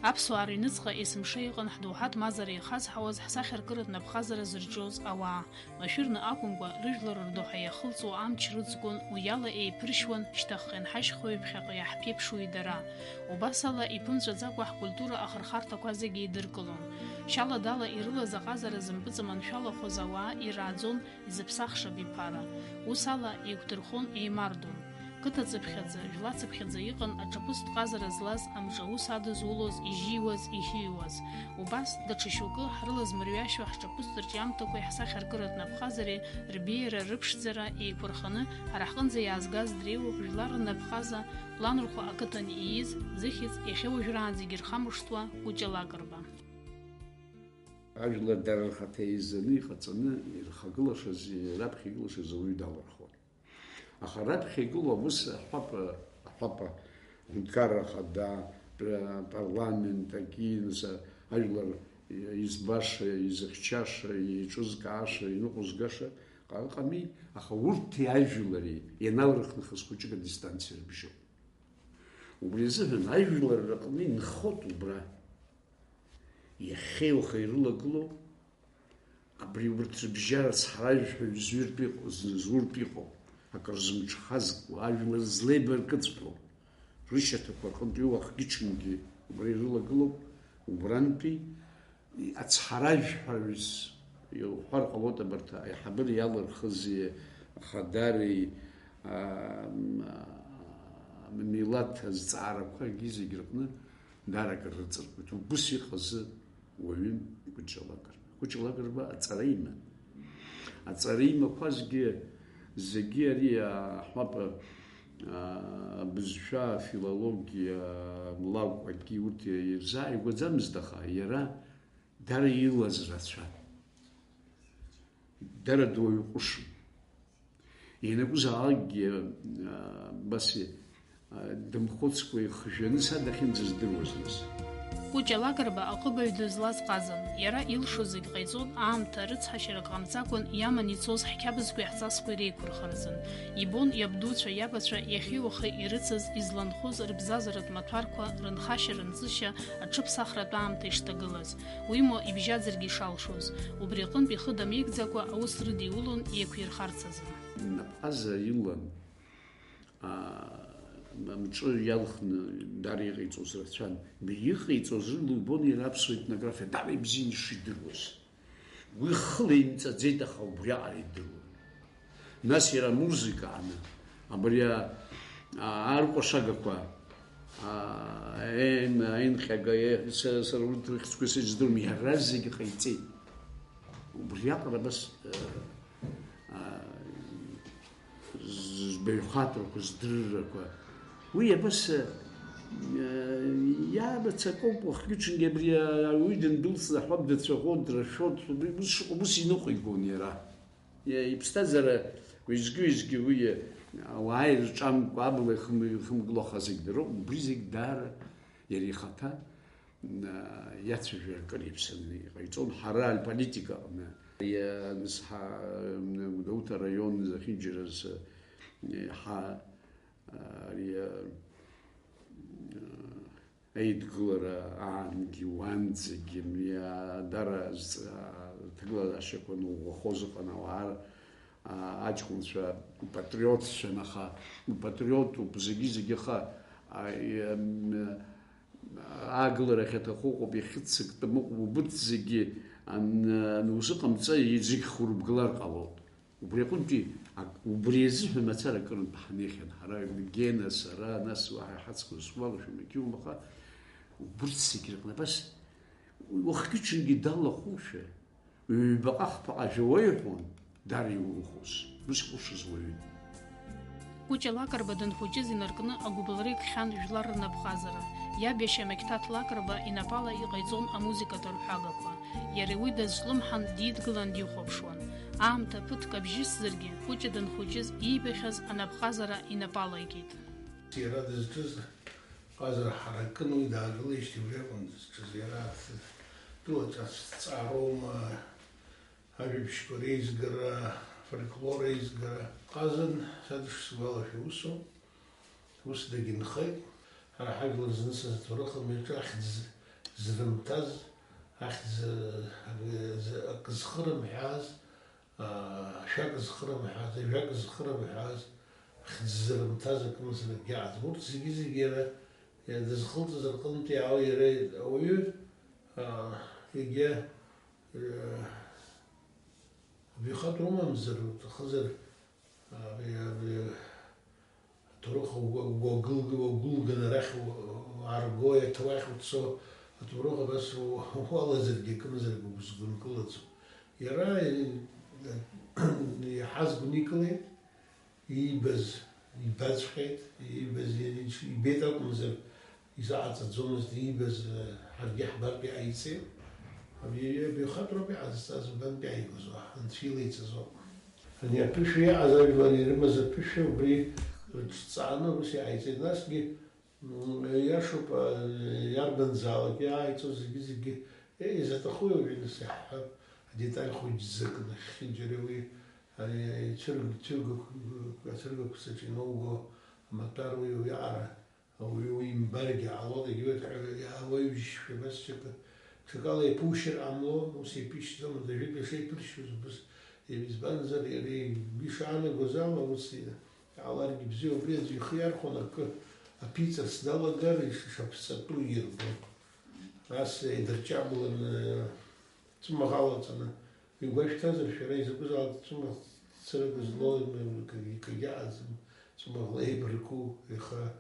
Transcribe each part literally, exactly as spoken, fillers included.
Аԥсуаа рыҩныҵҟа есымша иҟан ҳдоуҳатә мазара иахазҳауаз ҳсахьаркыратә напхазара зырҿиоз ауаа. Машәырны акәымкәа, рыжәлар рдоуҳа иахылҵуа амч рыҵгон, уиала еиԥыршьуан, шьҭахьҟа инҳашьхуеи ԥхьаҟа иаҳԥеиԥшуеи дара. Убас ала, иԥымҵәаӡакәа ҳкультура ахырхарҭақәа зегьы еидыркылон. Шьала-дала ирылаз аҟазара зымпыҵаманшәалахоз ауаа ирааӡон, изыԥсахша абиԥара. Ус ала, еиқәдырхон, еимардон. Қыҭацыԥхьаӡа, жәлацыԥхьаӡа иҟан аҿаԥыцтә ҟазара злаз, амҿы аус адызулоз, ижьиуаз, иӷьиуаз. Убас, даҽа шьоукы ҳрылазмырҩашьо ҳҿаԥыцтә рҿиамҭақәеи ҳсахьаркыратә напхазареи рбеиара, рыԥшӡара еиқәырханы ҳара ҳҟынӡа иаазгаз дреиуоуп жәлар рнапхаза Планрхәа ақыҭан ииз, зыхьӡ иахьа уажәраанӡагьы ирхамышҭуа Кәыҷа Лакрба. Ажәлар дара рхаҭа еизаны иҟаҵаны ирхагылашаз, раԥхьа игылашаз ауаҩы далырхуан. Аха раԥхьа игылоу абыс аҳәапа, аҳәапа, аҳәынҭқарра ахада, пр-, апарламент, акинс, ажәлар избаша, изыхьчаша, еиҿызкааша, иныҟәызгаша ҟа-, ыҟами, аха урҭи ажәлари ианалрыхнахыс хәыҷык адистанциа рыбжьоуп. Убри азыҳәан ажәлар рыҟны инхоит убра. Иахьеилха ирылагылоу, абри урҭ рыбжьара цҳаражәҳәаҩ зҩыртә иҟоу, зны зуртә иҟоу, акыр зымҽхазкуа, ажәлар злеибаркыҵәҟьоу, рышьаҭақәа рҟынтә иуахгьы-ҽынгьы убра ирылагылоуп, убрантәи ацҳаражәҳәаҩыс иуҳәар ҟалоит абарҭ аиҳабыра иалырхызи, Хадари, аа, амилаҭ азҵаарақәагьы зегь рҟны даара акыр рыҵыргәеит. Убыс иҟазы уаҩын Кәыҷа Лакрба. Кәыҷа Лакрба аҵара иман. Аҵара имақәазгьы зегьы ари аҳәапа, аа, абызшәа, афилологиа, лакә акгьы урҭ ирзааигәаӡамызт, аха иара дара илаз рацәан. Дара дуаҩы ҟәышын. Ианакәызаалакгьы, аа, абас, аа, дымхәыцкәа ихжәаны са дахьынӡаздыруаз нас. Кәыҷа Лакрба аҟыбаҩ дызлаз ҟазан. Иара илшоз зегь ҟаиҵон, аамҭа рыцҳашьарак ҟамҵакәан иаман ицоз ҳқьабзқәеи ҳҵасқәеи реиқәырхаразын. Ибон иабдуцәа, иабацәа иахьеи уахеи ирыцыз, изланхоз рыбзазаратә маҭәарқәа, рынхашьа-рынҵышьа, аҽыԥсахратә аамҭа ишҭагылаз. Уимоу, ибжьаӡыргьы ишалшоз. Убри аҟынтә ихы дамеигӡакәа аус рыдиулон еиқәирхарц азы. Напҟаза илан, аа, амҿы иалхны дара иҟаиҵоз рацәан. Иҟаиҵоз рыла убон иара аԥсуа етнографиа дара ибзианы ишидыруаз. Уи хыла имҵаӡеит, аха убриаҟара идыруан. Нас иара амузыка ааны, абри а-, а-, аркәашагақәа, а-, аин-, аинҟьага, е-, са-, сара урҭ рыхьӡқәа сыздыруам, иара зегьы ҟаиҵеит. Убриаҟара абас, э, а, з-, збаҩхатәрақәа, здыррақәа. Уи абас, э, иаабац акоуп, уахгьы-ҽынгьы абри ауаҩы дындәылҵны аҳәап дацәаӷәо, драшәо, ус шыҟоу ус иныҟәигон иара. Иа-, иԥсҭазаара уеизгьы-уеизгьы уи, э, ауаа ирҿамкәа абла ихым-, ихымгыло аха зегь дыроуп, убри зегь даара иара ихаҭа, м, иацәажәара акыр иаԥсаны иҟаиҵон ҳара аполитика аҟны. Иа-, нас ҳа-, м, Гәдоуҭа араион зехьынџьара с-, ҳа-, ари, а, Аидгылара аангьы уанӡагьы мҩа дара зҵ-, аҭагылазаашьақәа ныӷәӷәахоз ыҟан, ауаа р-, а, аҷкәынцәа патриотцәан, аха упатриотуп зегьы-зегьы, аха, а, и, м, аагылара ахьаҭаху ыҟоуп, иахьыццактәым ыҟоуп, убырҭ зегьы ан-, анузыҟамҵа, зегь хурыбгалар ҟалоит. Убри аҟынтәи ак-, убри азыҳәан мацара акырынтә ҳнеихьан ҳара, Гена, сара, нас уаҳа иҳацқәаз сгәалашәом, егьиума, аха убырҭ зегь рыҟны абас уахгьы-ҽынгьы далахәушәа, ҩбаҟа-хԥаҟа ажәа уаҩҳәон, дара иулхоз, ус иҟәышыз уаҩын. Кәыҷа Лакрба данхәыҷыз инаркны агәыбылра икхьан жәлар рнапҟазара. Иаб иашьа Мақьҭаҭ Лакрба инапала иҟаиҵон амузыкатә арҳәагақәа. Иара уи дазҿлымҳан, дидгылан дихәаԥшуан. Аамҭа ԥыҭк абжьысзаргьы, Кәыҷа данхәыҷыз иибахьаз анапҟазара инапала икит. Иара дызҿыз ҟазара ҳаракын, уи даагылеижьҭеи убри акәын дызҿыз. Иара дылаҵәац дҵаароума, ажәабжьқәа реизгара, фольклор еизгара. Ҟазан, са дышсгәалашәо усоуп. Ус дагьынхеит. Ҳара ҳажәлар зны сызҭоурых амҩаҿы ахьӡ зрымҭаз, ахьӡ, акы зхырымҳәааз, аа, ашәак зхырымҳәааз, ажәак зхырымҳәааз, хьӡ зрымҭаз акымзаракгьы аӡам. Урҭ зегьы-зегьы иара, иара дызхылҵыз рҟынтәи ала иара ауаҩы, аа, егьа, э, абаҩхатәра умамзар, уҭахызар, абри, абри, аҭоурых угәы, угәы, угәы, угәылганы арахь у-, уаарго, иаҭ-, уахь уцо, аҭоурых абас у-, уалазаргьы акымзарак угәы згәынкылаӡом. Иара, э, иаҳаз гәникылеит, иибаз ибаҵәҟьеит, иибаз иареи-, ибеит акәымзар, изаҟаҵаӡомызт, иибаз, э, ҳаргьы ҳбартә иҟаиҵеит. Абри абаҩхатәроуп иҟазҵаз, убантәи иааигәазуа, анцәа илеиҵазоуп. Ани аԥышәа иҟаз ажәлар ирымаз аԥышәа убри рыҿҵааны ус иҟаиҵеит. Насгьы, м, иашоуп, а, иарбанзаалак иааиҵо зегьы-зегьы, е, изаҭахуи уажәы нас иаҳҳәап, адеталь хәыҷӡак нахьхьи џьара уи, ани, ицәырг-, цәыргақә-, ацәыргақәа саҿ инауго амаҭәар уи уиаҟара Ауаҩы уимбаргьы ҟалоит, егьиуеит ҳәа иаауаҩжьшьшәа абас ҽакы, ҽакала иаԥушьыр ҟамло, ус иаԥишьӡом, уажәытәи шеиԥыршьуаз убыс, избанзар, иара игәы ишаанагоз ала, ус иҟаларгьы бзиоуп, убри аӡәы ихы иархәон, акы аԥиҵарц далагар, ишаԥҵатәу ирбон. Нас еидырҷабланы, Ҵәымаӷ алаҵаны, игәашәҭазар, шәара изакәызаалак ҵәымаӷ цырак злоу акгьы, акгьы аҟаӡам, ҵәымаӷла еибарку, иаха,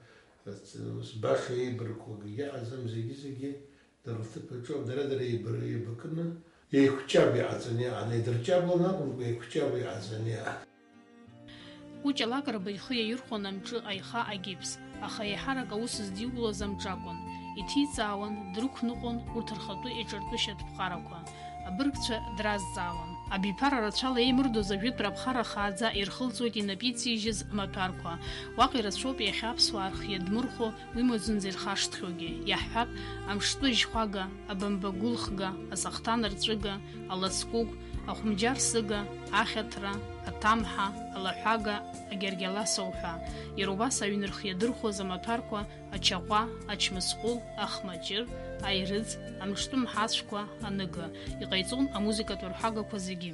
ус баша еибарку акгьы аҟаӡам, зегьы-зегьы дара рҭыԥ аҿы, дара-дара еибар-, еибакны, еиқәҷаб иҟаҵаны иҟан, еидырҷаблон акәымкәа, еиқәҷаб иҟаҵаны иҟан. Кәыҷа Лакрба ихы иаирхәон амҿы аиха агипс, аха еиҳарак аус здиулоз амҿы акәын. Иҭиҵаауан, дрықәныҟәон урҭ рхатәы иҿыртәышьатә ԥҟарақәа. Абыргцәа дразҵаауан. Абиԥара рацәала еимырдоз ажәытәра аԥҟара хааӡа ирхылҵуеит инапы иҵижьыз амаҭәарқәа. Уаҟа ирацәоуп иахьа аԥсуаа рхы иадмырхәо, уи маӡанӡа ирхашҭхьоугьы. Иаҳҳәап, амштәы жьхәага, абамба гәылхга, асахҭан рҵәыга, аласкәыгә, ахәымџьар сыга, ахьаҭра, аҭамҳа, алаҳәага, агьаргьаласа уҳәа. Иара убас аҩнырхы иадырхәоз амаҭәарқәа, ачаҟәа, ачмасҟәыл, ахмаҷыр, аирыӡ, амҿтәы мҳацәқәа, аныга. Иҟаиҵон амузыкатә рҳәагақәа зегьы.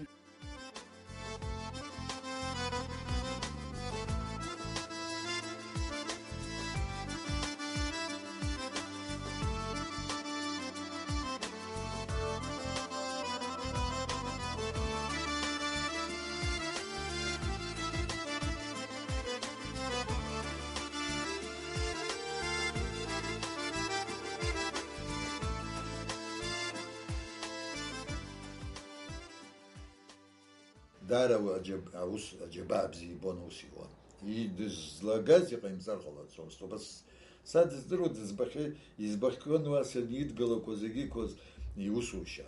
Даара уи аџьаб-, аус, аџьабаа бзиа ибон, ус иуан. И-, дызлагаз иҟаимҵар ҟалаӡомызт. Убас садыздыруа дызбахьеит, избахьан уа санидгылақәа зегьы иқәыз иусушьа.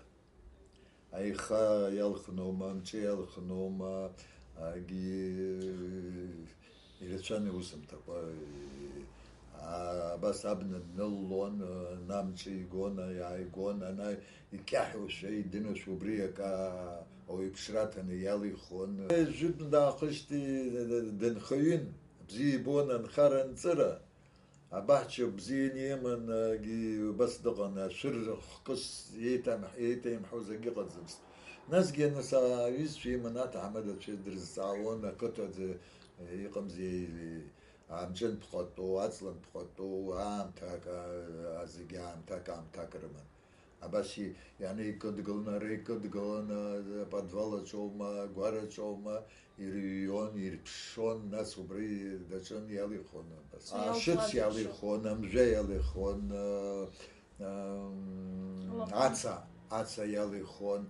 Аиха иалхноума, амҿы иалхноума, агьи ирацәан иусумҭақәа. А, абас абна дныллон, амҿы игон, иааигон, ана икьаҳәушәа, идынушәа убри акы ауаҩԥшра аҭаны иалихуан. Жәытәны даахижьҭеи дынхаҩын, бзиа ибон анхара-анҵыра. Абаҳча бзианы иман, агьи убас дыҟан, ашәыр хкыс еиҭам-, еиҭаимҳәоз акгьы ыҟаӡамызт. Насгьы аныс аҩызцәа иман, аҭаҳмадацәа дрызҵаауан, ақыҭа аӡы иҟамзи, амҿынтә ҟатәоу, аҵлантә ҟатәоу, аамҭак, а, зегьы аамҭак, аамҭак рыман. Абас и-, ианеикыдгыланы, реикыдгыланы, аподвал аҿоума, агәараҿоума, ирыҩуан, ирԥшшон, нас убри даҿын, иалихуан абас. Аҵәа иалҵуаз. Ашыц иалихуан, амжәа иалихуан, а, ам, алаҳәа. Аца, аца иалихуан,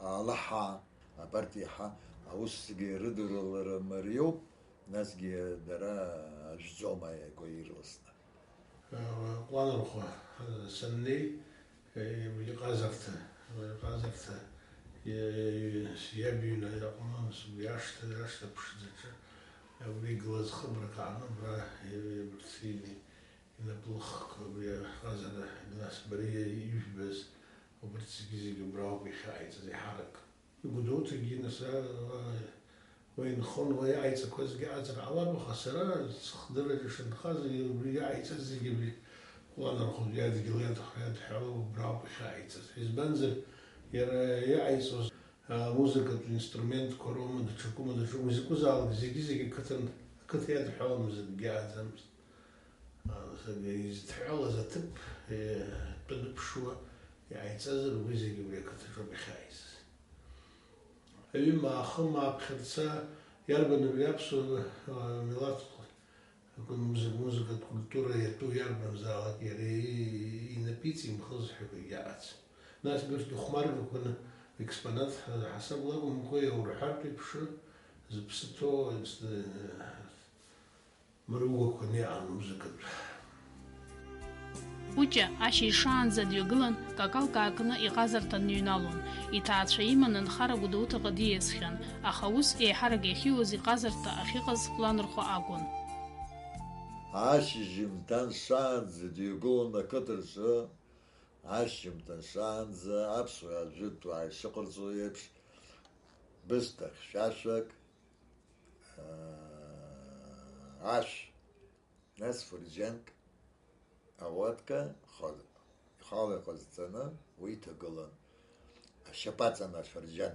алаҳа, абарҭ иаҳа аусгьы рыдыралара мариоуп, насгьы дара ажәӡом ааигәа ирласны. Ҟәланырхәа саннеи, иҟазарҭа, иҟазарҭа, иаб иҩны аҟны, сгәы иашҭа, ашҭа ԥшӡаҿы, абри игылаз хыбрак ааны, абра иабырцыҩны, инапы лыхк, абри аҟазара, нас бара ижәбаз, убарҭ зегьы-зегьы убра ауп иахьааиҵаз еиҳарак. Гәдоуҭагьы нас, а, уа инхон, уа иҟаиҵақәазгьы аӡыр ҟалап, аха сара сыхдырраҿы шынхаз, убри иҟаиҵаз зегьы абри Лан архәыдҩы адгьыл иадҳәа-, иадҳәалоуп убраҟоуп иахьааиҵаз. Избанзар, иара иҟаиҵоз, а, музыкатә инструментқәа роума, даҽакума, даҽакума, изакәызаалак зегьы-зегьы ақыҭан, ақыҭа иадҳәаломызт, акгьы ааӡамызт. А, зегьы изыдҳәалаз аҭыԥ, е, тәаны ԥшуа иааиҵазар, уи зегьы убри ақыҭаҿоуп иахьааиҵаз. Аҩымаа, ахымаа, аԥхьарца иарбан абри аԥсуа, а, милаҭ Акы, музык-, музыкатә культура иатәу иарбанзаалак иара и-, инапы иҵимхыз ҳәа акгьы ыҟаӡам. Нас бырҭ дыхәмаргақәаны, экспонат ҳа-, ҳасабла акәымкәа, иаурҳәартә еиԥш, зыԥсы ҭоу, ес-, мыруакәаны иҟан музыкатә. Кәыча ашьыжь шаанӡа дҩагылан, какалк аакны иҟазарҭа дныҩналон. Иҭаацәа иманы Анхара Гәдоуҭаҟа диасхьан, аха ус еиҳарак иахьиуаз иҟазарҭа ахьыҟаз Ланрхәа акәын. Ашьыжьымҭан шаанӡа дҩагылон ақыҭа рҿы, ашьыжьымҭан шаанӡа аԥсуа жәытәаа ишыҟарҵо еиԥш, бысҭа хьшәашәак, аа, ашә, нас фырџьанк, ауатка, ха-, ихала иҟазҵаны уи иҭагылан. Ашьапы аҵан афырџьан.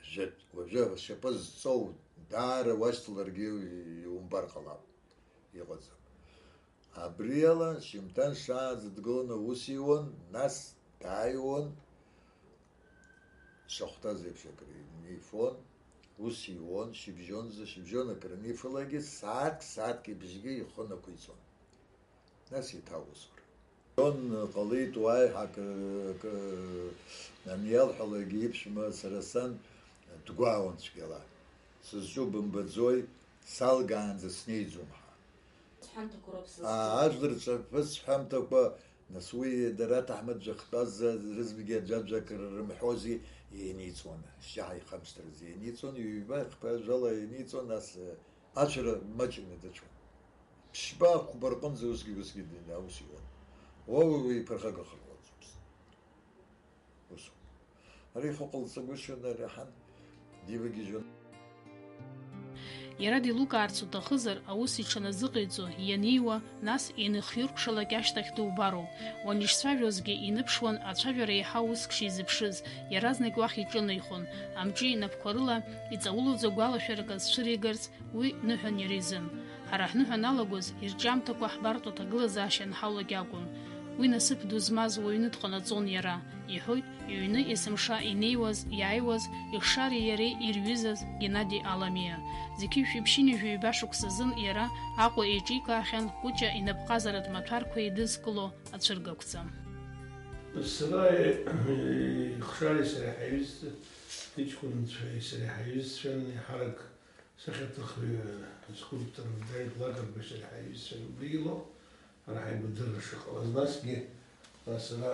Жәытә, уажәы ашьапы зҵоу даара уашьҭаларгьы иумбар ҟалап, иҟаӡам. Абри ала шьымҭан шаанӡа дгыланы аус иуан, нас дааиуан, шахәҭаз еиԥш акры инифон, ус иуан, шьыбжьонӡа, шьыбжьон акры анифалакгьы, сааҭк, сааҭк ибжьгьы ихы нақәиҵон. Нас еиҭа аусура. Сон ҟалеит уаҳа акы, акы аниалҳәалак еиԥшәма, сара сан дгәаауан цәгьала. Сызҿу бымбаӡои, салгаанӡа снеиӡом ҳәа. Сҳәамҭақәа роуп сызҿу. Аа, ажәлар рҿаԥыц сҳәамҭақәа, нас уи дара аҭаҳмад жәахатәаз рызегьы аӡәаӡәак рымҳәози, ианиҵон, шьаҳа ихамышҭраз ианиҵон, ҩба хԥа жәала ианиҵон, нас, э, ацәара маҷны дыцәон. Ԥшьба хәба рҟынӡа усгьы, усгьы дин-, аус иуан. Уа уи иԥырхагахар уаҵәҟьоуп. Ус. Ари ихы ҟалҵагәышьон, ари аҳан дивагьежьуан. Иара деилукаарц уҭахызар, аус иҽаназыҟаиҵо, ианиуа, нас инхиркәшалак ашьҭахь дубароуп. Уанишцәажәозгьы иныԥшуан ацәажәара еиҳа уск шизыԥшыз, иаразнак уахь иҿынеихон, амҿы инапқәа рыла иҵаулоуӡа гәалашәарак азцәыригарц, уи ныҳәан иара изын. Ҳара ҳныҳәа аналагоз, ирҿиамҭақәа ҳбартә аҭагылазаашьа анҳаулак акәын. Уи насыԥ ду змаз уаҩны дҟанаҵон иара, иҳәоит, иҩны есымша инеиуаз, иааиуаз, ихшареи иареи ирҩызаз Геннади Аламиа. Зқьи жәшәи ԥшьынҩажәи ҩба шықәсазын иара Аҟәа еиҿикаахьан Кәыча инапҟазаратә маҭәарқәа еидызкыло ацәыргақәҵа. Сара, ихшареи сареи ҳаҩызцәа, иҷкәынцәеи сареи ҳаҩызцәан, иаҳарак сахьаҭыхҩы, аскульптор Виталик Лакрба сареи ҳаҩызцәан убри илоуп, ҳара ҳаибадырра шыҟалаз. Насгьы, а, сара,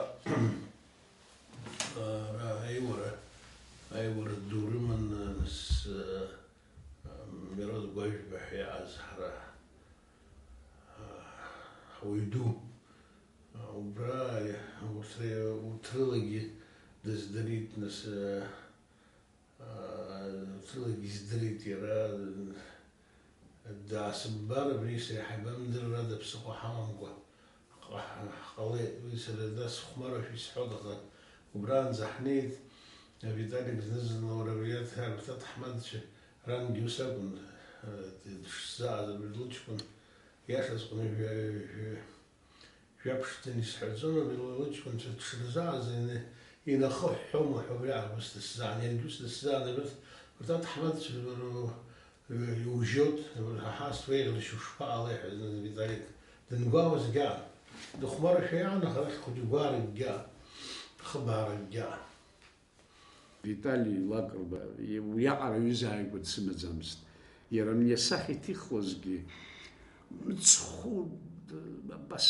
а, ара аиуара, аиуара ду рыман, а, с-, а, Мирод Гәажәба ҳәа иааз ҳара, а, ҳуаҩ ду. А, убра, урҭ ре-, урҭ рылагьы дыздырит, нас, а, Ҭрылагьы издырит иара, даасымбар, абри сара иҳаибамдыррада ԥсыхәа ҳамамкәа ҳҟа-, ҳҟалеит. Уи сара дасхәмарашәа исҳәоит, аха убраанӡа ҳнеит, Виталик зны-зынла уара абри аҭ-, арҭ аҭаҳмадцәа рангьы ус акәын, дышсзааз абри лыҷкәын, иашаҵәҟьаны жәа-, жәа-, Жәаԥшӡаны исҳәаӡом, абри лыҷкәынцәа дшырзааз ины-, инахыҳәҳәома ҳәа убри аамысҭа сзаан, иаргьы ус дысзаанагоит, урҭ аҭаҳмадцәа ру-, ру-, иужьоит, ҳа ҳаст уеиӷьаршьо шԥаҟалеи ҳәа зны Виталик дымгәаауазгьы аан. Дыхәмарашәа иаан, аха арахь хәыҷы гәааракгьы аан, хыбааракгьы аан. Витали Лакрба, уиаҟара аҩыза ааигәа дсымаӡамызт. Иара абни асахьа иҭихуазгьы, мыцхәы, абас,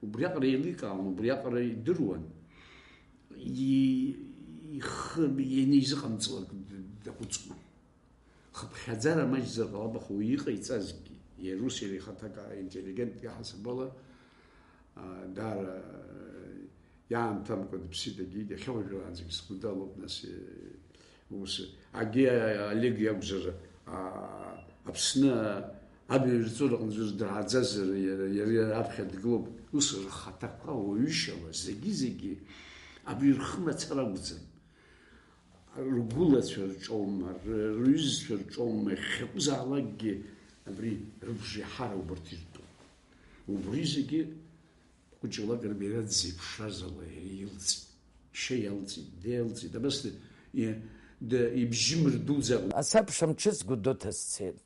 убриаҟара еиликаауан, убриаҟара идыруан. И-, ихы ианизыҟамҵалак даҟәыҵуан. Хыԥхьаӡара маҷзар ҟалап, аха уи иҟаиҵазгьы, иара ус иара ихаҭак интеллигентк иаҳасабала, а, даара, а, иаамҭамкәа дыԥсит, агьигь иахьа уажәраанӡагь сгәы далоуп, нас, э, ус, агьи, а, Олег иакәзар, а, Аԥсны, а, Абаҩ рҵураҟны аӡәыр дааӡазар, иара, иара, иара аԥхьа дгылоуп. Ус рхаҭақәа уаҩышьала зегьы-зегьы абри рхы мацара акәӡам. Ргәылацәа рҿоума, р-, рҩызцәа рҿоума, иахьакәызаалакгьы абри рыбжеиҳара убарҭ иртәуп. Убри зегьы Кәыҷы Лакрба иара дзеиԥшраз ала иара илҵит. Шьа иалҵит, деилҵит. Абас д-, и-, д-, ибжьы мырдуӡакәа. Асабша мҽыц Гәдоуҭа сцеит.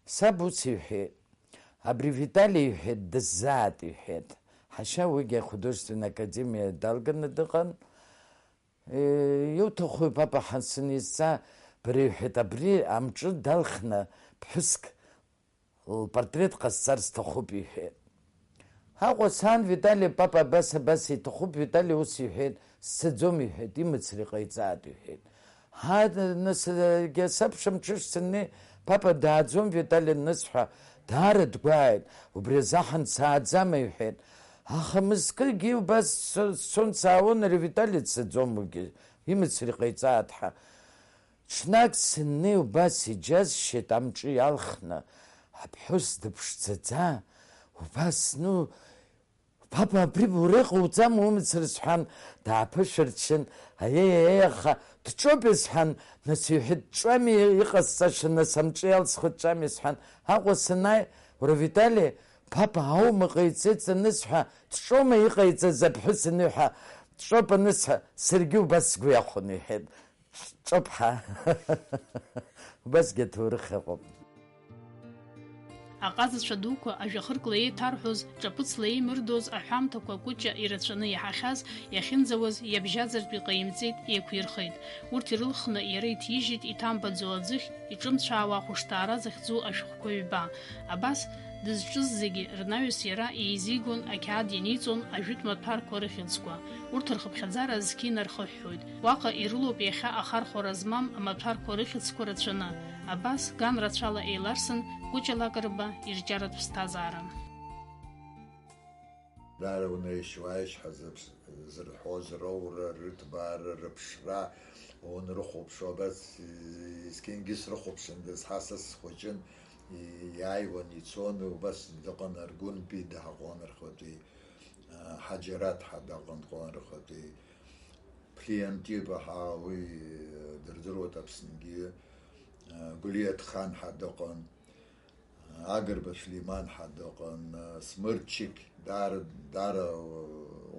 Саб ус иҳәеит, абри Витали иҳәеит, дысзаат иҳәеит. Ҳашьа уигьы ахудожественная академиа далганы дыҟан. Е, иуҭаху, папа, ҳа сынизҵаа, бара иҳәеит, абри амҿы далхны ԥҳәыск лпортрет ҟасҵар сҭахуп иҳәеит. Аҟәа сан Витали, папа, абас, абас иҭахуп, Витали ус иҳәеит, сцаӡом иҳәеит, имыцра иҟаиҵааит иҳәеит. Ҳа, нас, егьа сабша мҽыш сыннеи, папа дааӡом, Витали анысҳәа, даара дгәааит, убри азаҳан сааӡама иҳәеит. Аха мызкыгьы убас сцо-, сцон саауан, ари Витали дцаӡом уигьы, имыцра иҟаиҵааит ҳәа. Ҽнак сыннеи убас иџьасшьеит амҿы иалхны, аԥҳәыс дыԥшӡаӡа, убас, ну, папа, абри уара иҟауҵама, умыцра, сҳәан, дааԥышәырччан, аиеи, аиеи, аха дҿоуп, исҳәан, нас иҳәеит, дҿами, иҟасҵаша, нас амҿы иалсхуа дҿами, сҳәан, Аҟәа санааи, уара, Витали, папа аума ҟаиҵеит анысҳәа, дҿоума иҟаиҵаз аԥҳәыс аныҳәа, дҿоуп анысҳәа, саргьы убас сгәы иахәон, иҳәеит. Ҿыԥҳа. Убасгьы аҭоурых ыҟоуп. Аҟазацәа дуқәа ажәахыркла еиҭарҳәоз, ҿаԥыцла еимырдоз аҳәамҭақәа Кәыча ирацәаны иаҳахьаз, иахьынӡауаз иабжьаӡыртә иҟаимҵеит, еиқәирхеит. Урҭ ирылхны иара иҭижьит иҭамбаӡо аӡыхь, иҿымцәаауа ахәышҭаара захьӡу ашәҟәқәа ҩба. Абас, дызҿыз зегьы рнаҩс иара еизигон, ақьаад ианиҵон ажәытә маҭәарқәа рыхьӡқәа. Урҭ рхыԥхьаӡара зқьи нархыҳәҳәоит. Уаҟа ирылоуп иахьа ахархәара змам амаҭәарқәа рыхьӡқәа рацәаны. Абас, ган рацәала еиларсын Кәыча Лакрба ирҿиаратә ԥсҭазаара. Дара унеишь-уааишь ҳәа зыԥс-, зырҳәоз роура, рыҭбаара, рыԥшра унрыхәаԥшуа, абас, есқьынгьы срыхәаԥшындаз, ҳа са схәыҷын, иааиуан, ицон, убас дыҟан Аргәынтәи, даҳаҟон рхатәи, Ҳаџьараҭ ҳәа дыҟан, дҟалан рхатәи, Плиантипа ҳәа уи дырдыруеит Аԥснгьы, Гәлиаҭхан ҳәа дыҟан. Агрба Сулеиман ҳәа дыҟан, Смырчик, даара, даара,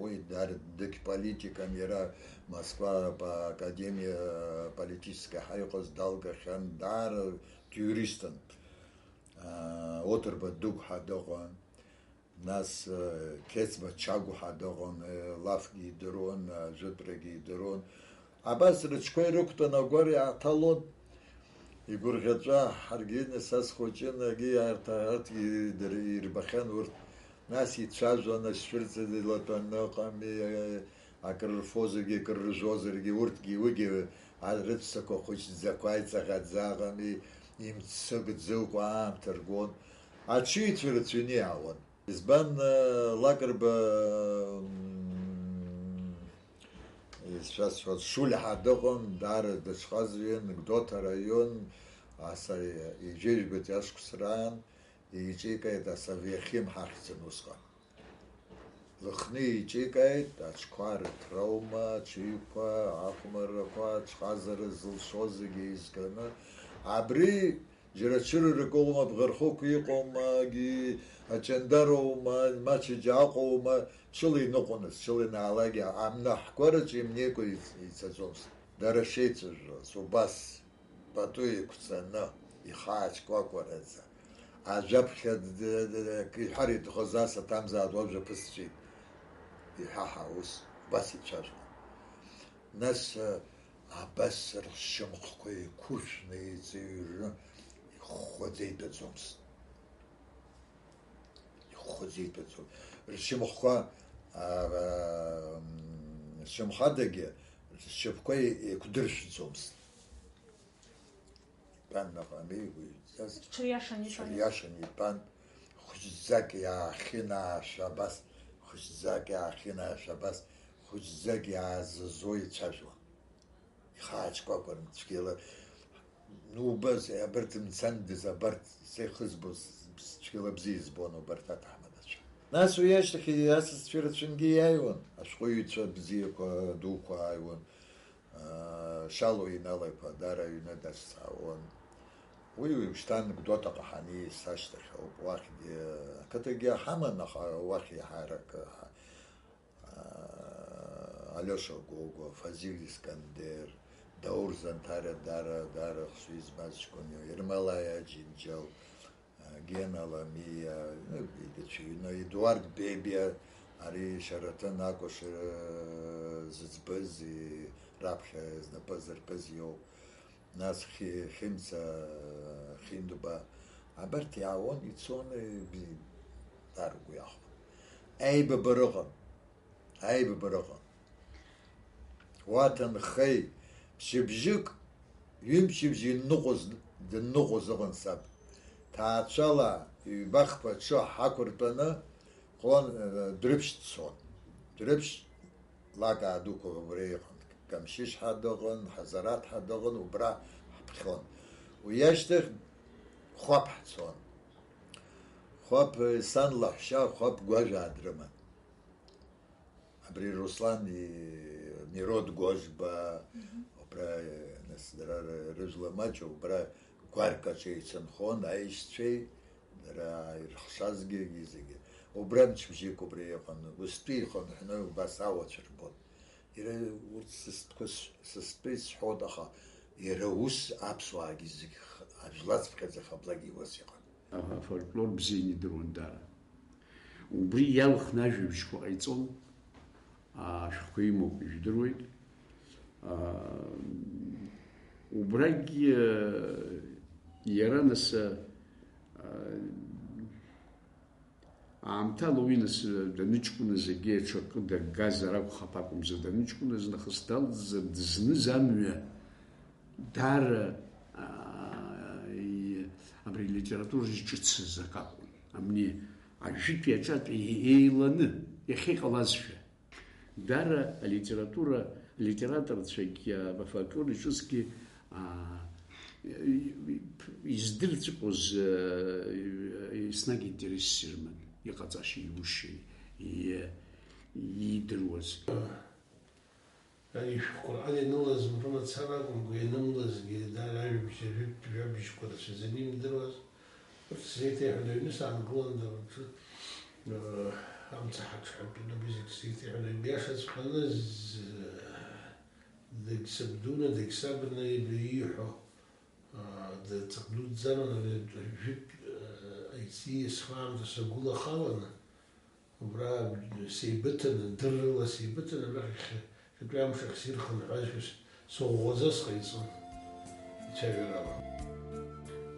уи даара дыгь политикан, иара Москва академиа политическая ҳәа иҟаз далгахьан, даара диуристын. Оҭырба Дыгә ҳәа дыҟан, нас, Қьецба Чагә ҳәа дыҟан, лафгьы идыруан, ажәытәрагьы идыруан. Абас рыҽқәа ирықәтәан, агәар иааҭалон. Игәырӷьаҵәа, ҳаргьы нас ас хәыҷын, агьи арҭ, арҭгьы дыр-, ирбахьан урҭ. Нас ицәажәон, ашәшәырҵа дилатәаны ыҟами, акрырфозаргьы, акрыржәозаргьы, урҭгьы, уигьы, а, рыцәсақәа хәыҷӡақәа, иҵаӷаӡа ыҟами, имццакӡакәа аамҭа ргон. Аҽыҩцәа рацәаҩны иаауан. Избан, э, Лакрба, м, ишәасҳәоз, Шулиа ҳәа дыҟан, даара дыҽхазҩын, Гәдоуҭа араион, аса ижәижәбатәи ашықәс раан, еиҿикааит асовет химҳа ахьӡын усҟан. Лыхны еиҿикааит, аҽқәа рыҭраума, аҽыҩқәа, ахәмаррақәа, аҽхазара зылшо зегьы еизганы. Абри Џьара цәырыргоума, бӷархықә иҟоума, егьи аҷандароума, Мачыџьа Аҟәоума, ҽыла иныҟәон, ҽыла ианаалакгьы амнаҳкәараҿы имнеикәа иц-, ицаӡомызт. Дара шеицәажәоз, убас пату еиқәҵаны, ихы аачкәакәараӡа, ажәаԥхьа д-, д-, д-, д-, акы иҳәар иҭахыз ас аҭамзаатә уажәа ԥысҵәеит, иҳәа ҳәа ус, убас ицәажәон. Нас, Абас ршьамхқәа еиқәыршәны еиҵаҩры ихәхәаӡа итәаӡомызт. Ихәхәаӡа итәаӡом. Ршьамхқәа, аа, ршьамхадагьы ршьапқәа еиқәдыршәӡомызт. Итәан наҟ амеигәа иҩӡаз. Ҽыриашан итәан. Ҽыриашан итәан. Хәыҷӡак иаахьынаашәа абас, хәыҷӡак иаахьынаашәа абас, хәыҷӡак иаазазо ицәажәон. Ихы ааҷкәакәаран цәгьала, Убас, абарҭ мцандаз, абарҭ сеихызбоз, цәгьала бзиа избон убарҭ аҭаҳмадацәа. Нас уи ашьҭахь асасцәа рацәангьы иааиуан, ашәҟәыҩҩцәа бзиақәа дуқәа ааиуан, аа, Шьалуа Инал-иԥа даара аҩны дацәцаауан. Уи уажәшьҭа анекдот аҟаҳаны ииас ашьҭахь ауп, уахьгьы ақыҭагьы ҳаман, аха уахь иаҳарак, аа, Алиоша Гогәуа, Фазиль Искандер, Даур Занҭариа даара, даара хшыҩ змаз ҷкәын иоуп, Ермолаи Аџьынџьал, Гена Ламиа, ну, егьырҭ ҩны, Едуард Бебиа, ари Шьараҭын акәашара зыӡбаз, раԥхьа знапы зыркыз иоуп. Нас Хи-, Хьымца, Хиндба, абарҭ иаауан, ицон, би-, ар угәы иахәон. Аибабара ыҟан. Аибабара ыҟан. Уа ҭынхеи, мчыбжьык, ҩымчыбжьы инныҟәоз, дынныҟәоз ыҟан саб. Ҭаацәала ҩба-хԥа аҽы ҳақәыртәаны, хон, э, Дәрыԥшь дцон. Дәрыԥшь лакаа дуқәа убра иҟан. Камшьышь ҳәа дыҟан, Ҳазараҭ ҳәа дыҟан, убра ҳԥхьон. Уи ашьҭахь Хәаԥ ҳцон. Хәаԥ, сан лаҳәшьа Хәаԥ гәажәаа дрыман. Абри Руслан и-, Мирод Гожба, мгм, убра, э, нас дара ры-, рыжәла маҷ, убра гәарк аҿы еицынхон аишьцәеи, дара ирыхшазгьы зегьы. Убра мчыбжьык убра иҟан, устәи ихынҳәны убас ауацәа рбон. Иара урҭ сыстәқәа с-, сыстәеи сҳәоит, аха иара ус аԥсуаагьы зегь х-, ажәлацԥхьаӡа хаблагьы иуас иҟан. Афольклор бзианы идыруан даара. Убри иалхны ажәабжьқәа ҟаиҵон, ашәҟәқәа имоуп, ижәдыруеит. Аа, убрагьы, иара нас, аа, аамҭала уи нас даныҷкәыназ егьи аҽакы даггазар акәхап акәымзар, даныҷкәыназ нахыс далҵзар дызныз амҩа даара, аа, и-, абри алитература зҿыцыз акы акәын. Амни ажәытәи аҿатәи еиланы иахьыҟалазшәа. Даара алитература, алитераторцәагьы, афольклор иҿызгьы, аа, издырҵәҟьоз, еснагь интересс ирыман, иҟаҵашьа, иушьа, и-, иидыруаз. Ишәҟәқәа рҟынтә ианылаз рымацара акәымкәа, ианымлазгьы, даара ажәабжь, ажәытә жәабжьқәа рацәаӡаны имдыруаз, урҭ сзеиҭеиҳәон, аҩны саангыланда, урҭ, э, амца ҳаҽҳәатәаны, абри зегь сзеиҭеиҳәон, иашаҵәҟьаны з-, дагьсабдуны, дагьсабны ииҳәо, э, ҵак дуӡӡан, жәытә, э, аиҵиас аамҭа сагәылахаланы, Убра сеибыҭаны, дыррыла сеибыҭаны, абрахь иахьа, иахьатәи амш ахь сирхынҳәуазшәа сыӷәӷәаӡа сҟаиҵон, ицәажәарала.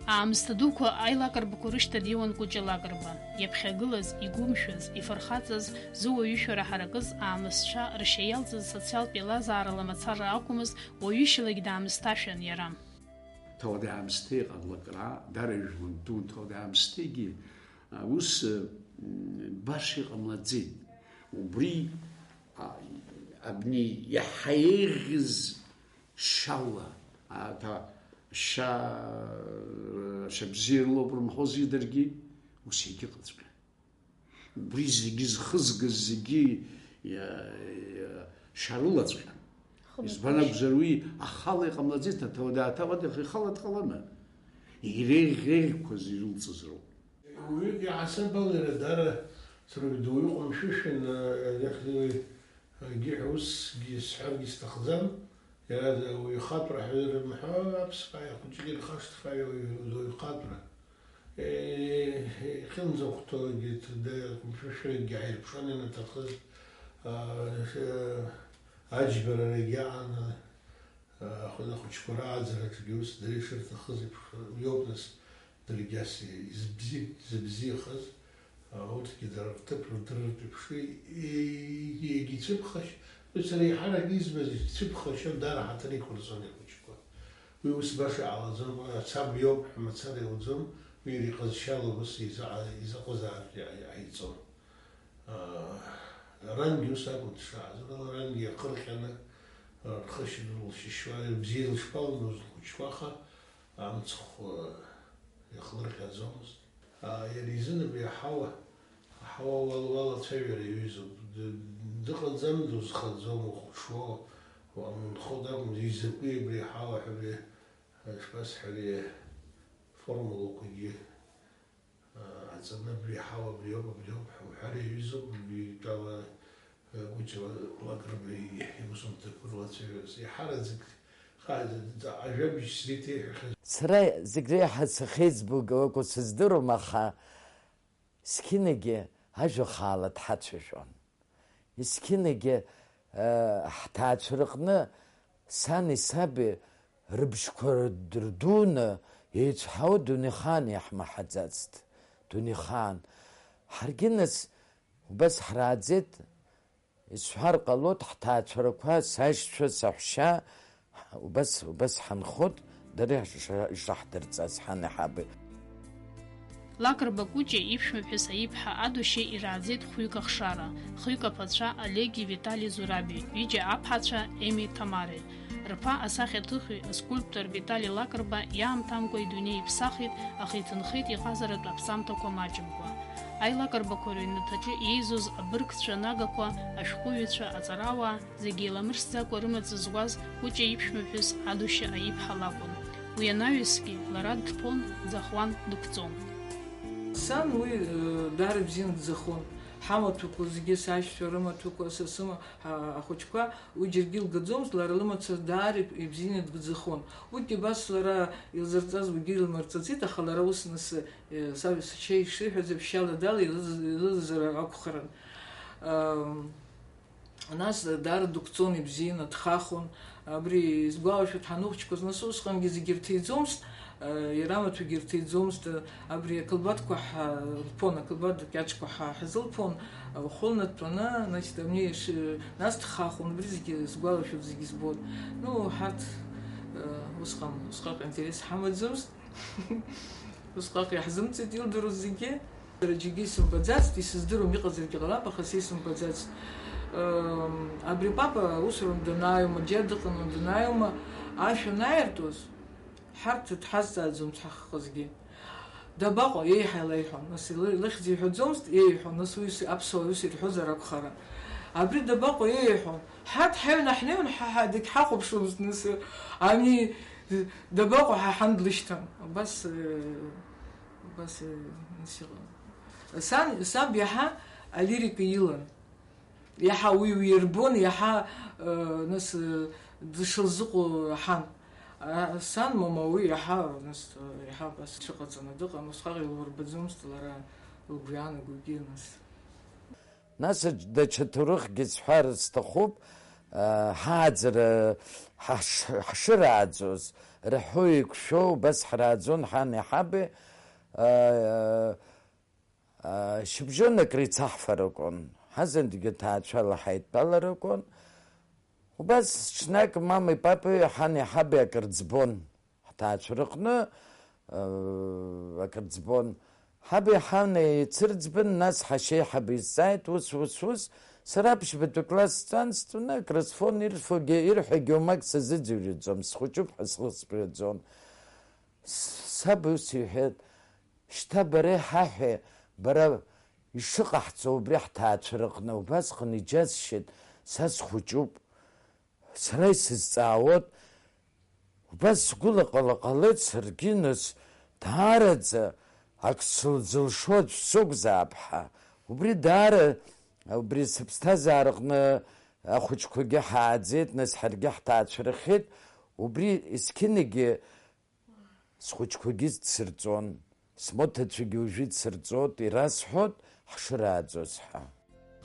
Аамсҭа дуқәа аилакырбақәа рышьҭа диуан Кәыҷа Лакрба. Иаԥхьагылаз, игәымшәаз, ифырхаҵаз, зыуаҩышәара ҳаракыз аамысҭцәа ршьа иалҵыз социалтә еилазаарала мацара акәмызт, уаҩышьалагь даамысҭашәан иара. Ҭауадаамсҭеи ҟамлакра, дара ижәлантәу ҭауадаамсҭеигьы, а, ус, м, баша иҟамлаӡеит. Убри, а, абни иаҳа еиӷьыз шьала, а, ҭа-, шьа-, шьа бзиа рылоуп рымҳәози даргьы, ус егьыҟаҵәҟьан. Убри зегьы зхызгаз зегьы иа-, иа-, шьа рылаҵәҟьан. Избан акәзар, уи ахала иҟамлаӡеит, аҭауадаҭа уа ихала дҟалама? Иреиӷьеиӷьқәаз ирылҵыз роуп. Уаҩык иаҳасаб ала иара даара срыгәдоу иҟәымшәышәын, а, иахьӡуи, а, егьиҳәа усгьы сҳәаргьы сҭахӡам. Иара уаҩхатәра ҳәа ирымҳәо аԥсҟаи ахәыҷгьы ирхашҭхьоу уаҩхатәра. Е, ихьынӡахәҭоугьы ҭыда, хәымшәышәракгьы ҳаирԥшуан ианаҭахыз, а, ш-, аџьбарарагьы аан, а, ахәы-, ахәыҷқәа рааӡараҿгьы ус дара ишырҭахыз еиԥш, уиоуп нас даргьы ас изыбзи-, зыбзиахаз. Урҭгьы дара рҭыԥ рдырыртә еиԥш, и-, и-, егьа ицәыԥхашьа, уи сара еиҳарак избаз ицәыԥхашьон, даара ҳаҭыр иқәырҵон ихәыҷқәа. Уи ус баша иҟалаӡом, ацаб иоуп ҳәа мацара иуӡом, уи иара иҟазшьала ус иза-, изаҟазаартә иа-, иҟаиҵон. Аа, рангьы ус акәын дшааз, уи ала рангьы иахырҟьаны, рхы шьны лшьышьуа, бзиа лышԥалымбоз лхәыҷқәа, аха Амцхә, э, ихлырҟьаӡомызт. А, иара изын абри аҳауа, аҳауа уал-, уалацәажәара иаҩызоуп. Д-, дыҟаӡам, дузхаӡом, ухәаҽуо, уамынхо дакәым, изакәи абри аҳауа ҳәа абри, э, шԥасҳәари, формулақәагьы, э, аҵаны абри аҳауа абриоуп, абриоуп ҳәа уҳәар иаҩызоуп, убри итәала, э, Гәыҷа Лакрба иусумҭақәа рылацәажәараз. Иаҳараӡак ха-, ажәабжь среиҭеиҳәахьаз. Сара зегь реиҳа сахьеиҵбу акәу сыздыруам, аха Сқьынагьы ажәа хаала дҳацәажәон. Есқьынагьы, э, ҳҭаацәа рыҟны сани саби рыбжьқәа рдуны еицәҳауа дунеихаан иаҳмаҳаӡацт. Дунеихаан. Ҳаргьы нас убас ҳрааӡеит. Исҳәар ҟалоит, ҳҭаацәарақәа, сашьцәа, саҳәшьа, убас, убас ҳанхоит, дара ишаҳ-, ишаҳдырҵаз ҳани ҳаби. Лакрба Кәыҷа иԥшәмаԥҳәыс Аиԥҳа Адушьа ирааӡеит хәҩык ахшара, хҩык аԥацәа Олеги Витали Зураби, ҩыџьа аԥҳацәа Еми Ҭамареи. Рԥа асахьаҭыхҩы, аскульптор Витали Лакрба иаамҭамкәа идунеи иԥсахит, аха иҭынхеит иҟазаратә аԥсамҭақәа маҷымкәа. Аилакарбақәа рыҩнаҭаҿы иеизоз абыргцәа нагақәа, ашәҟәыҩҩцәа, аҵарауаа, зегьы еиламырсӡакәа рымаҵ зуаз Кәыҷа иԥшәмаԥҳәыс Адушьа Аиԥҳа лакәын. Уи анаҩсгьы лара дҭәон, дӡахуан, дықәҵон. Сан уи, э, даара бзианы дӡахон. Ҳамаҭәақәа зегьы, сашьцәа рымаҭәақәа, са сыма-, а-, ахәыҷқәа, уи џьаргьы илгаӡомызт, лара лымаҭәа даара иб-, ибзианы дгәӡахон. Уигьы абас лара илзырҵаз уигьы илмырҵаӡеит, аха лара ус нас, э, са-, сашьа ишиҳәаз еиԥш, шьала дала илыз-, илызар акәхарын. Ам, Нас даара дықәҵон, ибзианы дхахон. Абри, исгәалашәоит, ҳанухәыҷқәаз, нас усҟангьы зегьы ирҭеиӡомызт, э, иара амаҭәагьы ирҭеиӡомызт, э, абри акылбатқәа ҳа-, лԥон, акылбат кьаҿқәа ҳа-, ҳазылԥон, э, ухәылнатәаны, значит, абни ш-, нас дхахон, абри зегьы сгәалашәоит, зегьы збон. Ну, ҳарҭ, э, усҟан, усҟак интерес ҳамаӡамызт. Усҟак иаҳзымҵеит илдыруаз зегьы. Сара џьаргьы исымбаӡацт, исыздыруам, иҟазаргьы ҟалап, аха са исымбаӡацт. Ем, абри папа усурантә данааиума, џьара дыҟану данааиума, ашә анааиртуаз, ҳарҭ дҳазҵааӡомызт ҳахҟазгьы. Дабаҟоу, еиҳа илеиҳәон, нас илы-, илыхьӡ иҳәаӡомызт, еиҳәон, нас уи ус-, аԥсуаа ус ирҳәозар акәхарын. Абри дабаҟоу, еиҳәон, ҳарҭ ҳаҩны ҳнеиуан, ҳа, ҳа, дагьҳахәаԥшуамызт, нас, ами, дабаҟоу, ҳа, ҳан длышьҭан. Убас, э, Убас, э, нас иҟан. Сан, саб иаҳа алирика илан. Иаҳа уи, уи ирбон, иаҳа, э, нас, э, дышылзыҟоу аҳан. А, сан, мама, уи иаҳа, нас, э, иаҳа абас дшыҟаҵаны дыҟан, усҟак илурбаӡомызт лара лгәы иаанагогьы, нас. Нас даҽа ҭоурыхгьы сҳәар сҭахуп, аа, ҳааӡара ҳаш-, ҳшырааӡоз, рҳәо еиқәшәо убас ҳрааӡон ҳани ҳаби, аа, аа, шьыбжьон акры ицаҳфар акәын, ҳазынгьы ҭаацәала ҳаидтәалар акәын. Убас ҽнак мамеи папеи ҳани ҳаби акыр ӡбон. Ҳҭаацәа рыҟны, э, акыр ӡбон. Ҳаби ҳани еицырӡбан, нас ҳашьеиҳабы изҵааит, ус, ус, ус. Сара ԥшьбатәи класс сҵан, стәаны акрысфон, ирфогьы, ирҳәогьы уамак сазыӡырҩуаӡом, схәыҷуп ҳәа схы сбаӡом. С-, саб ус иҳәеит, шьҭа бара иҳаҳәеи, бара ишыҟаҳҵо убри ҳҭаацәа рыҟны, убасҟан иџьасшьеит, са схәыҷуп. Сара исызҵаауан, убас сгәылаҟала ҟалеит саргьы, нас, даараӡа ак сылзылшо аӡә сакәзаап ҳәа. Убри даара, убри сыԥсҭазаараҟны ахәыҷқәагьы ҳааӡеит, нас ҳаргьы ҳҭаацәарахеит. Убри есқьынагьы Схәыҷқәагьы дсырҵон, смоҭацәагьы уажәы дсырҵоит, ирасҳәоит ҳшырааӡоз ҳәа.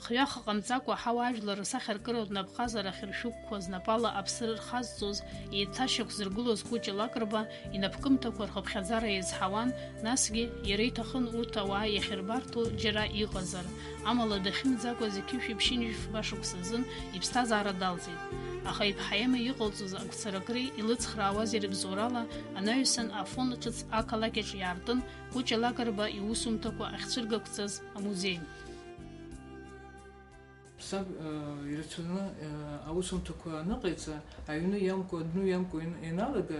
Хҩаха ҟамҵакәа, ҳауаажәлар рсахьаркыратә напҟазара ахьыршәықәқәа знапала аԥсы рхазҵоз, еиҭашьақәзыргылоз Кәыҷа Лакрба инапкымҭақәа рхыԥхьаӡара еизҳауан, насгьы иара иҭахын урҭ ауаа иахьырбарҭоу џьара иҟазар, амала дахьымӡакәа зқьышәи ԥшьынҩажәи фба шықәса азын иԥсҭазаара далҵит. Аха иԥҳа Ема иҟалҵоз агәцаракреи илыцхраауаз ирыбзоурала, анаҩсан Афон ҿыц ақалақь аҿы иаартын Кәыҷа Лакрба иусумҭақәа ахьцәыргақәҵаз амузеи. Саб, э, ирацәаны, э, аусумҭақәа аныҟаиҵа, аҩны иамкуа, адәны иамкуа ин-, ианалага,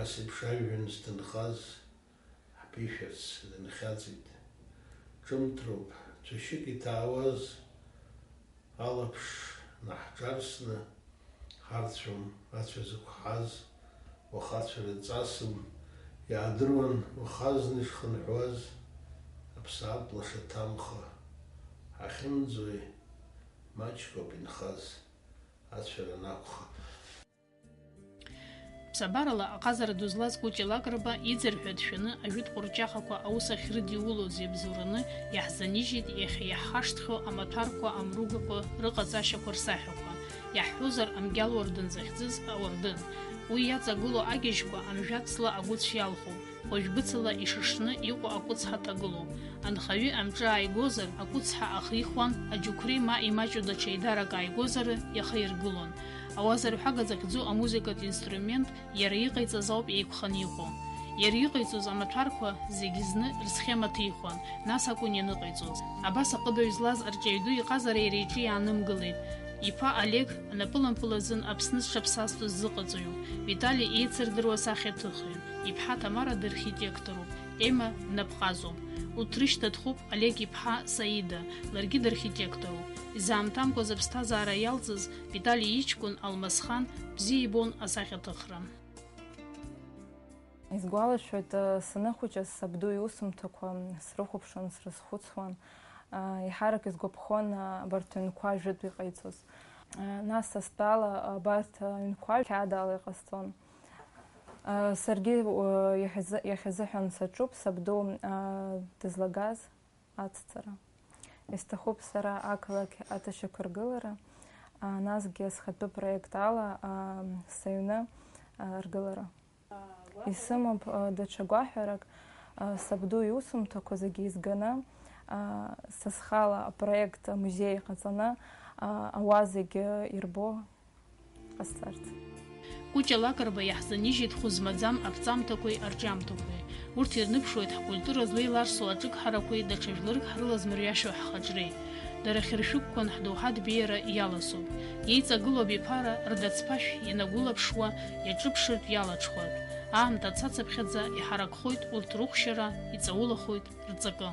Ас еиԥш ажәҩан зҭынхаз ҳԥишәарц дынхьаҵит. Ҿымҭроуп, цәашьык иҭаауаз алаԥш наҳҿарсны ҳарцәом, ацәа зықәҳаз уаха цәара ҵасым, иаадыруан уаха зны ишхынҳәуаз, аԥсаатә лаша ҭамха. Ҳахьымӡои, маҷк ауп инхаз, ацәара анакәха. Ԥсабарала аҟазара ду злаз Кәыча Лакрба иӡырҳәа дшәаны ажәытә ҟәырҷахақәа аус ахьрыдиулоз иабзоураны иаҳзанижьит иахьа иаҳхашҭхьоу амаҭәарқәа, амругақәа рыҟаҵашьақәа рсахьақәа, иаҳҳәозар, амгьал уардын захьӡыз ауардын. Уи иаҵагылоу агьежьқәа амжәацла агәыцә иалхуп. Хәажә быцала ишышны иҟоу акәыцҳа ҭагылоуп. Анхаҩы амҿы ааигозар, акәыцҳа ахихуан, аџьықәреи ма имаҷу даҽа еидарак ааигозар, иахаиргылон. Ауазарҳәага захьӡу амузыкатә инструмент иара иҟаиҵаз ауп еиқәханы иҟоу. Иара иҟаиҵоз амаҭәарқәа зегь зны рсхема ҭихуан, нас акәын ианыҟаиҵоз. Абас аҟыбаҩ злаз арҿиаҩ ду иҟазара иара иҿы иаанымгылеит. Иԥа Олег анапылампыл азын Аԥсны зҽаԥсазтәыз зыҟаҵаҩуп, Витали еицырдыруа сахьаҭыхҩы. Иԥҳа Ҭамара дархитектороуп, Ема днапҟазоуп. Урҭ рышьҭа дхуп Олег иԥҳа Саида, ларгьы дархитектороуп. Изаамҭамкәа зыԥсҭазаара иалҵыз Витали иҷкәын Алмасхан бзиа ибон асахьаҭыхра. Исгәалашәоит, саныхәыҷыз сабду иусумҭақәа срыхәаԥшуан, срызхәыцуан. Еиҳарак исгәаԥхон абарҭ аҩнқәа жәытә иҟаиҵоз. Нас стәала абарҭ аҩнқәа қьаадала иҟасҵон. Саргьы иахьазы-, иахьазыҳәан саҿуп сабду дызлагаз ацҵара. Исҭахуп сара ақалақь аҭашьақәа ргылара, насгьы схатәы проект ала сыҩны ргылара. Исымоуп даҽа гәаҳәарак, сабду иусумҭақәа зегьы изганы, са схала апроект амузеи ҟаҵаны, ауаа зегьы ирбо ҟасҵарц. Кәыча Лакрба иаҳзанижьит хәы змаӡам аԥҵамҭақәеи арҿиамҭақәеи. Урҭ ирныԥшуеит ҳкультура злеиларсу аҿыгҳарақәеи даҽа жәларык ҳрылазмырҩашьо ҳхаҿреи. Дара хьыршәыгқәан ҳдоуҳатә беиара иаласоуп. Еиҵагылоу абиԥара рдацԥашә ианагәылаԥшуа, иаҿыԥшыртә иалаҽхәартә. Аамҭа цацыԥхьаӡа иҳаракхоит урҭ рыхәшьара, иҵаулахоит рҵакы.